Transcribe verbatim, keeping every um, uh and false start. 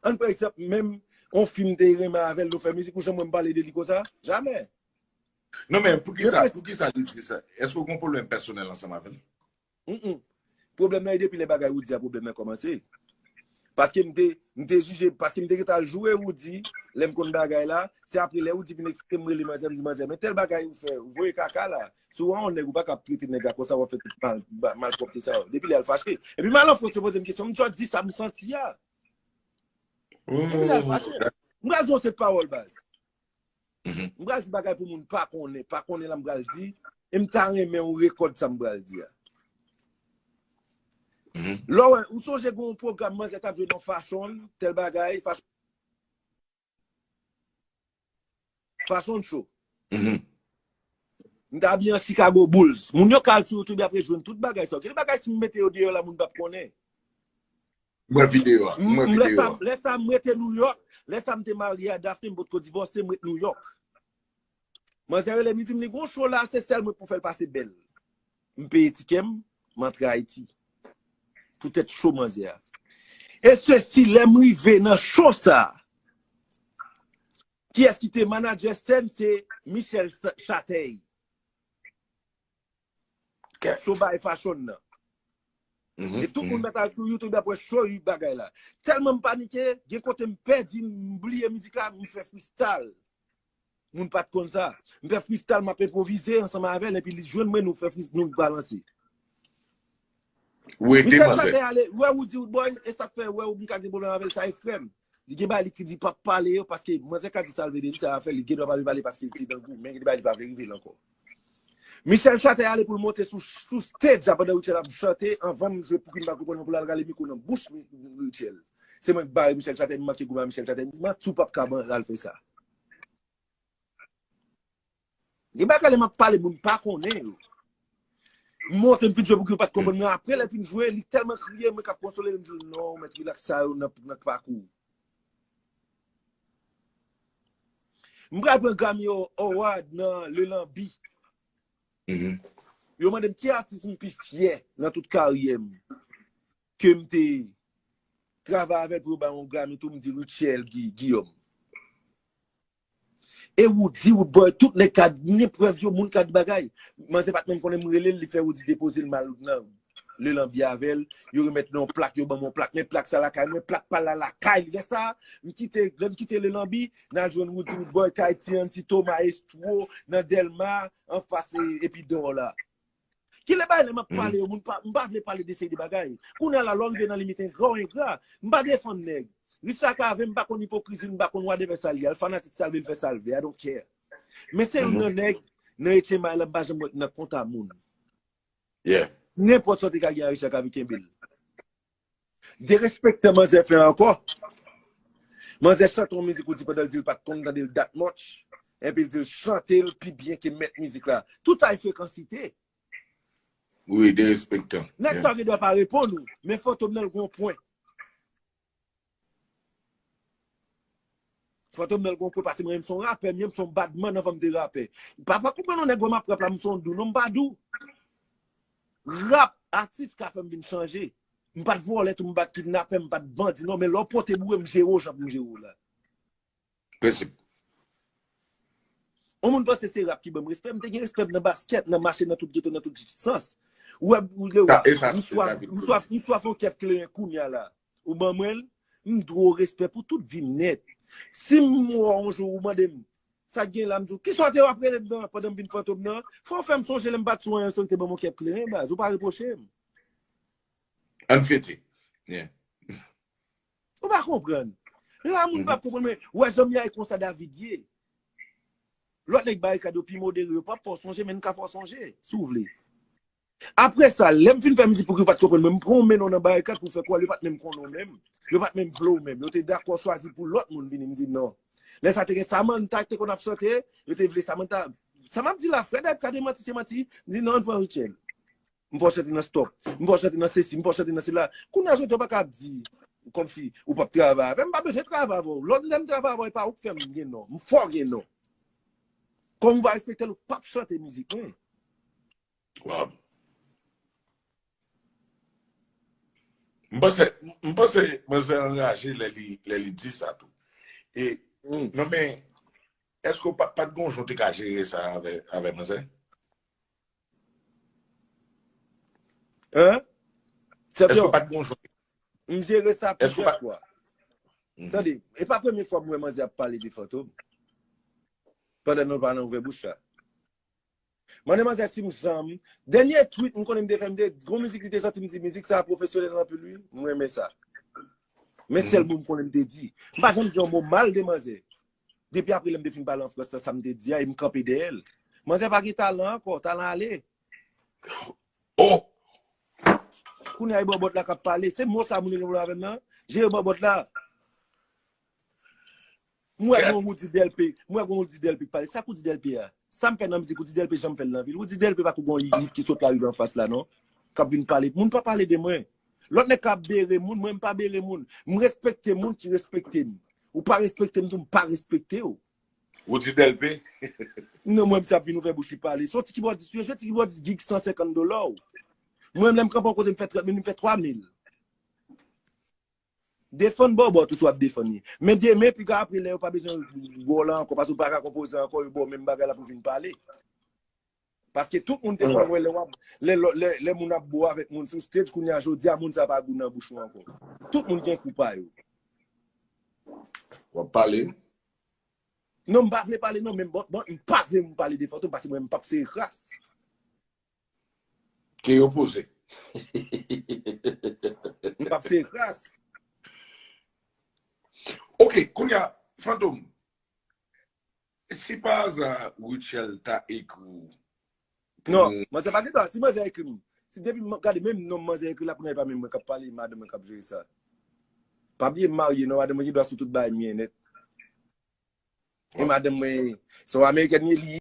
Ann pran egzanp, menm yon fi m te renmen avè l, nou fè mizik, ou janm wè m pale de li konsa? Jamè. Non, men poukisa, poukisa li di sa? Èske w gen yon pwoblèm pèsonèl ansanm avè l? Mm-mm. Pwoblèm nan e depi lè bagay Roody a pwoblèm nan kòmanse. Paske m te, m te jije, paske m te gentan al joure Roody, lè m konn bagay la, se apre lè Roody vin eksplike m, rele manzè, m di manzè, men tèl bagay ou fè, ou voye kaka la. Si w wè yon nèg, ou pa ka ap trete nèg la konsa, w ap fè tout mal, malpwòpte sa yo. Depi lè a l fache. Epi m al an Frans, yo poze m kesyon, m just di sa m santi a. Depi lè a l fache. M pral di yon sèt pawòl baz. M pral di bagay pou moun pa konnen, pa konnen la m pral di, e m ta renmen ou rekòd sa m pral di a. Lè w wè, ou sonje gen yon pwogram manzè t ap jwe nan Fashion, tèl bagay, Fashion, Fashion Show. M t abiye an Chicago Bulls. Moun yo ka al sou YouTube apre jwenn tout bagay sa yo. Gen de bagay si m mete yo deyò la, moun p ap konnen. M wè videyo a. M wè videyo a. Lè sa m rete New York, lè sa m te marye a Daphne, m potko divòse, m ret New York. Manzè rele m, li di m li gon show la, se sèl mwen pou fè l pase bèl. M peye tikè m, m antre Ayiti. Poutèt show manzè a. E sesi, lè m rive nan show sa, kiyès ki te manadjè sèn, se Michel Chatey. Show bay Fashion nan. E tout moun mèt al sou YouTube ap wè show bagay la. Tèlman m panike, gen kote m pèdi, m bliye mizik la, m fè freestyle. Moun pa t konn sa. M fè freestyle, m ap enpwovize ansanm avè l, epi li jwenn mwen, nou fè freestyle, nou balanse. Ou ede manzè. Michel Chatey ale, wè ou di ou boy, e sa k fè, wè ou m ka gen pwoblèm avè l, sa e frè m. Li gen bagay li ki di p ap pale yo, paske manzè ka di sa l vle di, sa l fè, li gen dwa pa vle pale paske li te nan gou, men gen de bagay li pa vle rive l ankò. Michel Chatey ale pou l monte sou, sou stage la pandan Rutshelle ap chante, anvan m jwe pou ki m pa konprann pou l al rale mikwo nan bouch Rutshelle. Se mwen k bare Michel Chatey, m manke goumen a Michel Chatey, m di manti w p ap ka al fè sa. Gen bagay lè m ap pale moun pa konnen yo. M monte m fin jwe pou ki yo pa t konprann mwen. Apre lè l fin jwe, li tèlman kriye, mwen k ap konsole l, m di l non, mèt rilaks sa yo nan, nan pakou. M pral pran Grammy Award nan Lelanbi. Yo mande m ki atis m pi fyè nan tout karyè m. Ke m te travay avè l pou yo ba yon Grammy tou, m di Rutshelle Guillaume. E Roody, Roodboy, tout nèg ka gen prèv yo, moun ka di bagay. Manzè pa t menm konnen m rele l, li fè Roody depoze l mal nan Lelanbi avè l. Yo remèt l yon plak, yo ban m yon plak. Men plak sa lakay mwen, plak pa l la lakay li. Lè sa, m kite, lè m kite Lelanbi, n al jwenn Roody, Roodboy, Kayti, Anti, Thomas, Estro, nan Dèlma, anfas Epidor la. Kilè bagay lè m ap pale yo, moun pa, m pa vle pale de seri de bagay. Kounye a la, lè w rive nan limit engra, w engra. M pa defann nèg. Richard Cavé, m pa konn ipokrizi, m pa konn whatever sa l ye. Al fanatik sa l vle, l fè sa l vle. I don't care. Men se youn nan nèg, nan H M I la, m pa janm wè nan kont a moun. Nenpòt sa w te ka gen a Richard Cavé, kenbe l. Derespektan manzè fè ankò. Manzè chante yon mizik ou di pandan l di l pa t konn tande l that much. Epi l di l chante l pi byen ke mèt mizik la. Tout sa e frekansite. Wi, derespektan. Nèg sa gen dwa pa reponn ou, men Fantom nan l gon pwen. Fantom nan l gon pwen paske mwen menm se yon rapè, m ye, m se yon badman anvan m te rapè. Pa, pa konprann yon nèg wè m ap rap la, m se yon dou, non m pa dou. Rap, atis ka fè m vin chanje. M pa t vòlè tou, m pa t kidnapè, m pa t bandi, non, men lè w pote boure, m jere w jan pou m jere w la. Prensip. Yon moun panse se rap ki ban m respè. M te gen respè m nan baskèt, nan mache, nan tout geto, nan tout sans. Ou wè, ou lè w, m swaf, m swaf, m swaf yon kèf kleren kounye a la. Ou ban mwen l, m dwe w respè pou tout vi m nèt. Si m wè w yon jou ou mande m, sa k gen la, m di w, kisa w te w ap rele m nan pandan m vin Fantom nan? Fò w fè m sonje lè m pa t sou anyen, se w ki te ban m yon kèf kleren, baz. Ou pa repwoche m. Ann fete. Yeah. Ou pa konprann. La moun pa konprann, men wè janm ya e konsa David ye. Lòt nèg barikad yo pi modere, yo p ap fè w sonje, men n ka fè w sonje, si w vle. Apre sa, lè m fin fè mizik pou ki yo pa t konprann mwen, m pran yon men non nan barikad pou fè kwè yo pa t menm konnen w menm. Yo pa t menm vle w menm. Yo te dakò chwazi pou lòt moun vini, m di non. Lè sa te gen Samantha ki te konn ap chante, yo te vle Samantha. Sa m ap di la, frè Dave ka demanti, se manti, m di non, ann pran Rutshelle. M fè w chante nan Stop. M fè w chante nan sesi, m fè w chante nan sela. Kounye a jodi a w pa ka ap di kòmsi ou p ap travay avè m. M pa bezwen travay avè w. Lè w di m travay avè w, e pa ou k fè m gen non. M fè w gen non. Kòm ou pa respekte l, ou p ap chante mizik mwen. Wow. M panse, m panse manzè anraje lè li, lè li di sa tou. E, hmm. Non, men, èske w pa, pa t gon jan w te ka jere sa avè, avè manzè? Hein? Èske w pa t gon jan? M jere sa plizyè fwa. Tande, e pa premye fwa m wè manzè ap pale de Fantom. Pandan nou pa nan ouvè bouch la. Mande manzè si m janm. Dènye tweet m konnen m te fè, m te gon mizik li te sòti, m di mizik sa pwofesyonèl anpil wi, m renmen sa. Men sèl mo m konnen m te di. M pa janm di yon mo mal de manzè. Depi apre lè m te fin pale an Frans la, sa m te di a, e m kanpe dèyè l. Manzè pa gen talan ankò, talan ale. Oh! Kounye a e bòbòt la k ap pale. Se mo sa moun yo gen pwoblèm avè m nan. Jere bòbòt la. M wè gon Roody Delpé, m wè gon Roody Delpé k pale. Sa k Roody Delpé a? Sa m fè nan mizik Roody Delpé janm fè l nan vi l? Roody Delpé pa kou gon yit ki sot lari anfas la non. K ap vin pale. Moun pa pale de mwen. Lòt nèg ka bere moun, mwen m pa bere moun. M respekte moun ki respekte m. Ou pa respekte m tou, m pa respekte w. Roody Delpé? Non, mwen m sa ap vin ouvè bouch li pale. Se yon ti kibòdis wi, se yon ti kibòdis gig san senkant dola w. Mwen lè m kanpe yon kote m fè trant mil, m fè twa mil. Defann bòbòt ou si w ap defann li. Men demen, piga apre lè yo pa bezwen wè w la ankò, paske w pa ka konpoze ankò, yo ba w menm bagay la pou w vin pale. Paske tout moun te konn wè lè w ap, lè, lè, lè, lè moun ap bo avèk moun sou stage, kounye a jodi a moun sa pa gou nan bouch ou ankò. Tout moun gen kou pa yo. W ap pale? Non, m pa vle pale non, men bon, bon, m pa vle m pale de Fantom, paske mwen m p ap sere kras. Ke yo poze. M p ap sere kras. Ok, kounye a, Fantom, si pa aza Rutshelle ta ekri w. Non, manzè pa gen dwa, si manzè ekri m, si depi m gade menm non manzè ekri la, kounye a e pa menm mwen k ap pale, madanm mwen k ap jere sa. Pa bliye m marye non, madanm mwen gen dwa sou tout bagay m ye nèt. E madanm mwen, se yon amerikèn ye li,